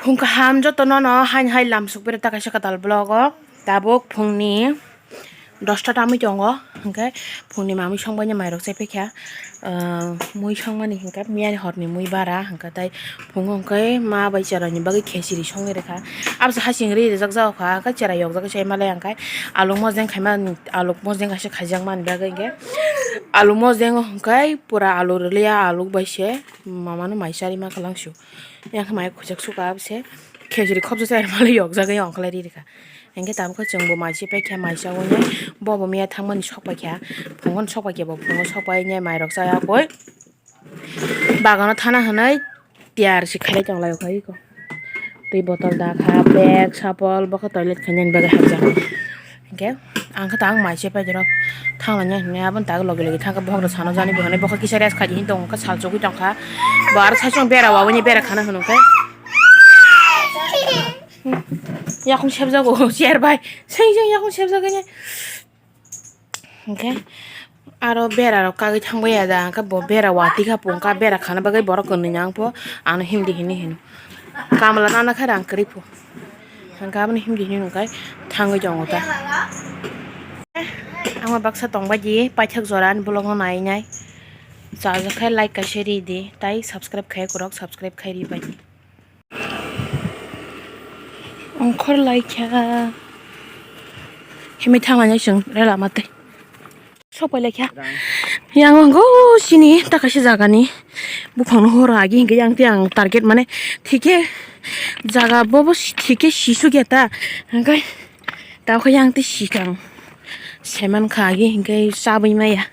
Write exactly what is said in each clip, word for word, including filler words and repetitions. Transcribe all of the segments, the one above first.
Phung kaham jotono no hain hai lamsok bere ta kaisa kwtal vlog o. Tabuk phungni dosta tamwi tongo, hwnkhe phungni mamwi songbaini mairok chai paikha. Ah, mui songmani hwnkhe miyani horni mui bara, hwnkhe tai phungo hwnkhe ma bai cheraini bagwi khechiri songwi rwkha. Abose hasing ri rijak jagokha, hwnkhe chera yokjagwi chai malai, hwnkhe aluk mojeng khaimani, aluk mojeng kaisa khaijakmani bagwi hwnkhe aluk mojeng hwnkhe pura alu rwliya, aluk bai se mamano mai charima kwlangsu. Yang khe mai khujak suka abose khejri khobsa chai mali yokjagwi ongkhlai ri rikha. Hingke tamo khe chwngbo mai se paikha, mai chawi nai bobo miya thangmani sok paikha, phungo sok paikha, bo phungo sok pai nai mairok chaya koi bagano thana hinui tiyar se khailai tong lai o kha iko. Twi botol dakha, bag, sapol, bokhe toilet khainani bagwi hapjak. Hingke ang khe tang mai se paijak rok thang laina hinui aboni tang logi logi thang khe bohrok sano jani bo hinui bokhe kisa rest khai di hinui tong kha sal chugui tong kha. Bo aro saichung bera wawini bera khana hwnwi khe yakung sebjago chair bai seng seng yakung sebjagani. Hingke aro bera rok kagwi thangbai ya da, hingke bo bera watwi kha pungkha, bera khana bagwi borok kwnwi nang pho ano himdi hinui hino. Kamla nana khe rang kwrwi pho. Hingke aboni himdi hinui hwnkhai thangwi tongo ta. Ang baksa tongbai di paithak jora ani vlog no nai nai. Chajak khe like kaisa ri di, tai subscribe khai kwrwk subscribe khai ri bai di. Ongkhor lai kha. Himwi thang lainai chwng rela matwi. Sok pai lai kha. Yang go sini ta kaisa jaga ni buphang no horo agi hingke yang te ang target mane thike jaga bobo thike sisu khe ta hingke ta khe yang te sikang seman kha agi hingke chabwi maya.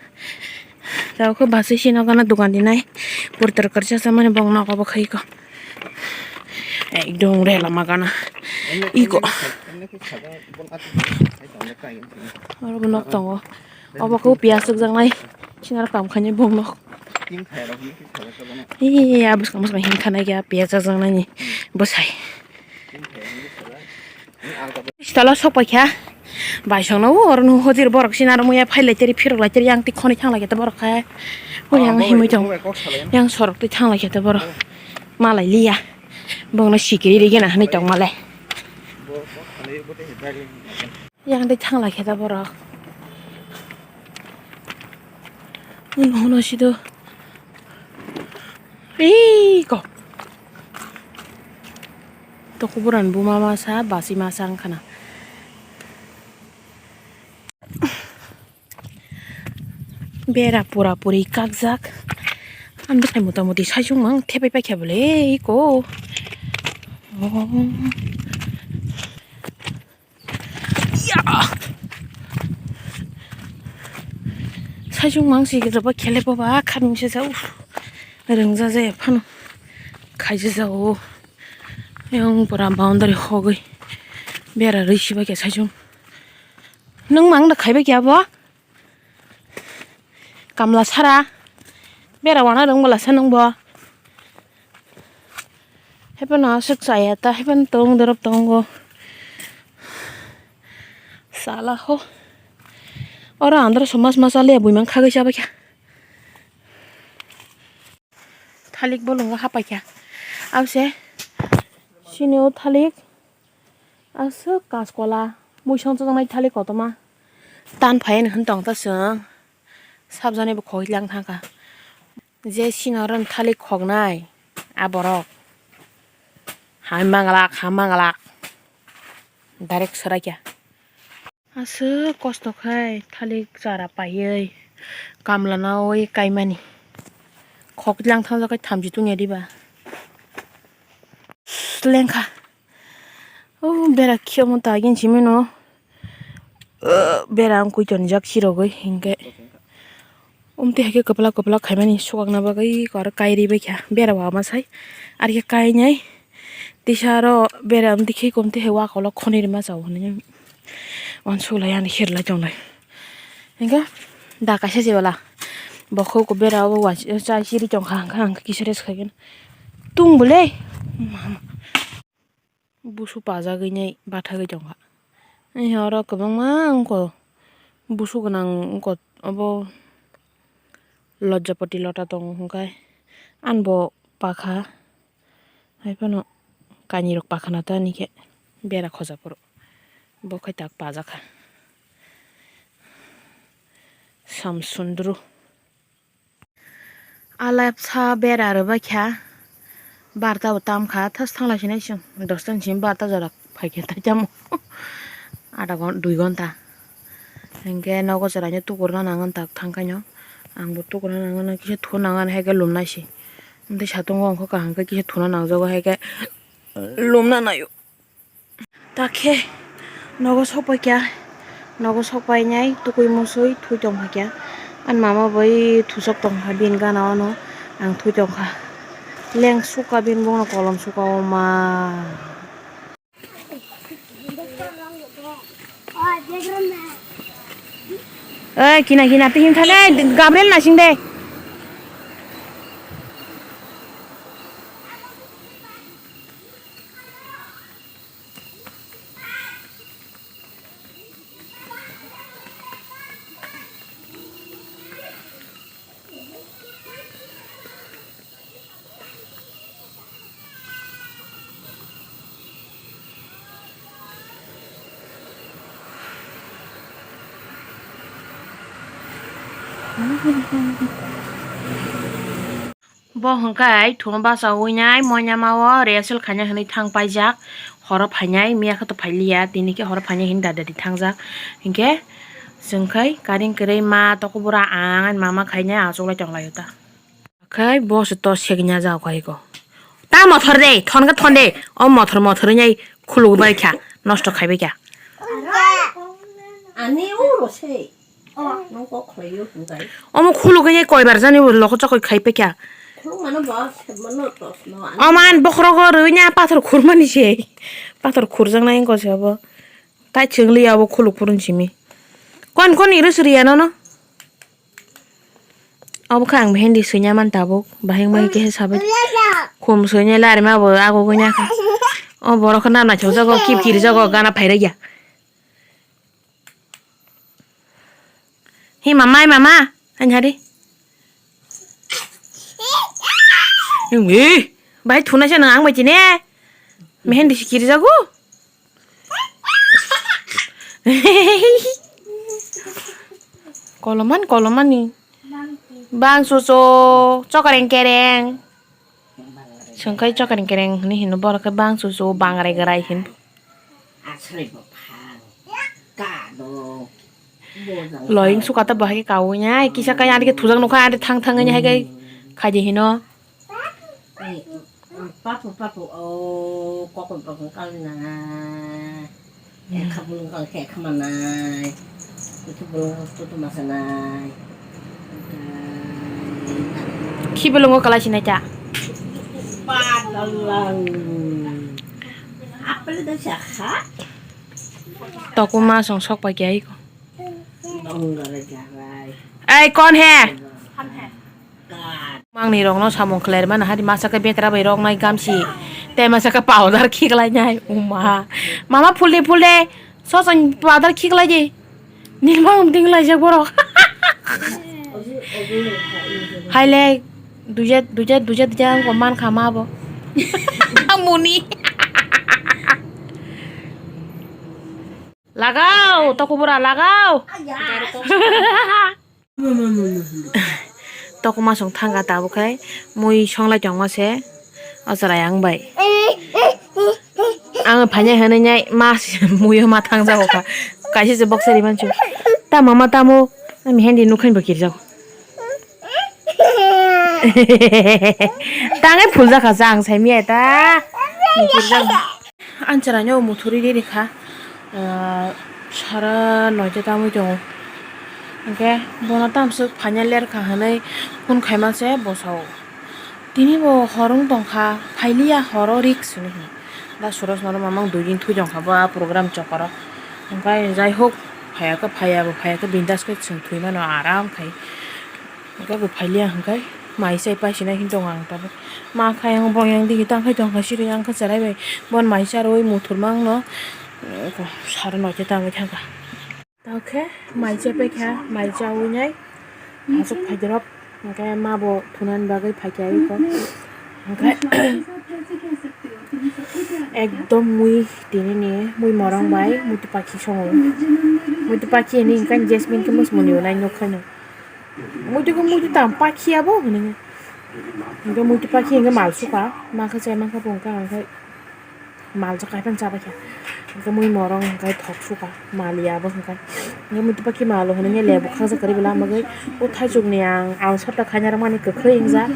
Tabuk khe bwsai sino gana dogan dinai. Poritar kwrwsa se mani bong nogo bo khai ko. Ekdom re lama gana. Iko. Oro bo nok tongo. Obo khe piyaj sukjaknai. Sinaro kam khainai bong nok. Ee, a bwskang bwskang hinkha nai khe a piyaj chajak nani bwsai. Sitalo sok paikha. Baisongno o oro nw hojir borok sinaro muya phailaiteri phirok laiteri yang twi khonwi thanglaikhe borok khe. O yang himwi tong. Yang sorok twi thanglaikhe borok. Malai liya. Bongno sikiri rigena hinwi tongmale. Yang twi thanglaikhe borok. Hwn hwn sido. Iko. Tokhuburan buma masa, basi masa wngkhana. Bera pura puri kakjak. Ang bwsai mota moti saichung mang thepai paikha bole iko. Oh. Ya. Saichung mang si rwba khele boba khatmung se jau. Rwngja jaya phano khaija jao. Yang pura boundary hogwi bera rwi siba khe saichung. Nwng mang da khaiba khe abo? Kamla sara. Bera wana rwng bwla sa nwng bo. Haiphano aswk chaya ta, haiphano tong dorop tongo. Sala ho. Oro andro somas masale buimang khagwi chabaikha. Thalik bolongo hapaikha. Abose sini o thalik aswk kaskola muisang chajaknai thalik kotorma tan phaiani hwn tong ta chwng. Sabjani bo khogwi lang thangkha. Je sino oro thalik khoknai a borok hai manglak ha manglak direct swraikha. Aswk kosto khai thalik chara paiwi kamla nawi kaimani. Khok lang thang jakai thamchi tungya diba. Lengkha. O bera khiyamo ta agin simi no. Bera wngkui tonjak sirogwi hinkhe. Umtwi hai khe kwplak kwplak khaimani sukakna bagwi aro kairwi baikha bera wama sai. Arkhe kainai tisa aro bera umtwi khe komtwi hai wakolok khonwi rwma chao hinwi uansuk lai ani khe rwlai tonglai. Hinkhe da kaisa se bwla bokhok bera o chai siri tongkha, hwnkhe ang kisa rest khaigwno. Tung bwle. Busu pajagwi nai bathagwi tongkha. Oro kwbangma wngkha busu gwnang wngkha obo lojjapati lota tongo hwnkhe ani bo pakha haiphano Kainwi rok pakhana ta nikhe bera khoja phuru. Bo khai tak pajak kha. Samsundru. Alap sa bera rwbai kha. Barta bo tam kha. Thas thanglai sinai chwng. Dosta ni simi barta jora phai khe tai tamo. Ada ghon-, dui ghonta. Hinkhe nogo chwraino tukurna nango tak thang khaino. Ang bo tukurna nango, kisa thuna nango, haikhe lumnai se. Tei satung o wngkha kaham khe kisa thuna nangjago, haikhe lumna naio. Takhe nogo sokpai kha, nogo sokpai nai tukui musui thui tong kha kya. Ani mama bai thusok tong kha bini gana o no ang thui tong kha. Leng sukha bini bongno kolom sukha o ma. Oi, kina, kina, tihim thale, Gabriel nasing de. Bo hwnkhai thung bachaui nai moina ma o rehearsal khaina hwnwi thang paijak, horo phainai, miya khe to phailiya, tini khe horo phainai hwnwi dada di thangjak. Hinkhe chwng khai karing kwrwi ma tokobora ang ani mama khainai achuklai tonglaio ta. Khai bo se to segnya jao khai ko. Ta mothor de, thon khe thon de. O mothor mothor wngnai khuluk bai kha, nosto khai bai kha. Ani uro se. Nong kok khlai yo hwnkhai. Omo khuluk wngnai koi bar jani bo loko chokoi khai pai kha. Khuluk mano bo se mano to no. O man bokhrogo rwina pathor khurmani se. Pathor khurjaknai wngkha se obo. Tai chwng li abo khuluk phuru simi. Kon kon iro siri ya nono. Obo khe ang mehendi swina man tabuk. Bahai wngmani khe sabai. Khum swina lari ma bo ago gwi na kha. O borok khe nana chokjago, kip kirijago, gana phairai ya. Hi mama, hi mama. Ani hari. Ui, bai thuna se nang ang bai chine. Mehendi si kirijago. Koloman, kolomani. Bang susu, chokareng kereng. Sengkai chokareng kereng hini hino borok khe bang susu, bangrai grai hin. Loing sukata bahai kawi nai, kisa kai adi ke thujak nukha, adi thang thang ngai hai kai khaidi hino. Papu, papu, o kokon kokon kal na. Ekha bulung kal khe ekha manai. Itu bulung tu tu masa nai. Khi bulung kala sinai ta. Padalang. Apel da sakha. Tokuma song sok pai kya iko. Dong garai garai. Ei, kon he? Ham he. Mangni rokno samung khlai rwmani hari masa khe betra bai roknai gamsi tei masa khe powder khiklainai uma. Mama phulde phulde sosong powder khiklaidi. Nilmang dinglaijak borok. Haile duja duja duja duja ang mankha ma bo. Muni. Lagao, tokubura lagao. Tokuma song thangka tabuk khai mui songlai tongma se o chwrai ang bai. Ang phainai hwnwi nai ma muio ma thangjago kha. Kaisa se boxer iman chu. Ta mama tamo mehendi nukhain bo kirjago. Tangai phuljakha cha ang saimia ta. Kirjago. Ani chwraino muthurwi riri kha, ah, sara noita tamwi tongo. Hinkhe bono tamswk phaina lerkha hwnwi phone khaima se bwsao. Tini bo hor wng tongkha, phailiya horo risk hwnwi hino. Da Suraj no mamang dui din thwi tongkha bo a program chokoro. Hinkhe jai hok, phaiya khe phaiya bo, phaiya khe bindas khe chwng thwi mano aram khai. Hinkhe bo phailiya hinkhe mai chai paisina hin tongo ang tabuk. Ma khe ayang bo yang digi tang khai tongkha siri ang khe chwrai bai. Bon mai charwi muthurma ang no, eh, sara noite tangwi thangkha. Tao khe mai chai paikha, mai chawi nai aswk phaidorop. Hinkhe ma bo thunani bagwi phaikha iko. Hinkhe Ekdom mui tini ni mui morong bai muitu pakhi songo. Muitu pakhi ni hwnkhai jasmine khe mosmoni bo nai nukha no. Muitu khe muitu tam pakhi abo hwnwi. Hwnkhe muitu pakhi hwnkhe mal suka. Makha chai mankha bo hwnkha hwnkhe mal jaka hai phano chabaikha. Hwnkhe mui morong hwnkhe thok suka. Mal ya abo hwnkhe. Hwnkhe muitu pakhi malo hwnwi lebu khakjak kwrwi bwla bagwi o thaichuk ni ang, ang sota khaina rwmani kwkhwi wngjak.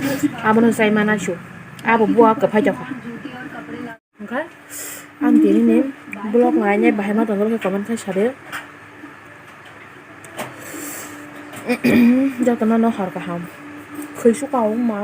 Abono chai mana su. Abo buwa kwphai tokha. Hwnkhe ang tini ni vlog nainai bahai ma tongwi khe comment khai sadi. Jotono no hor kaham. Khwi suka wng ma.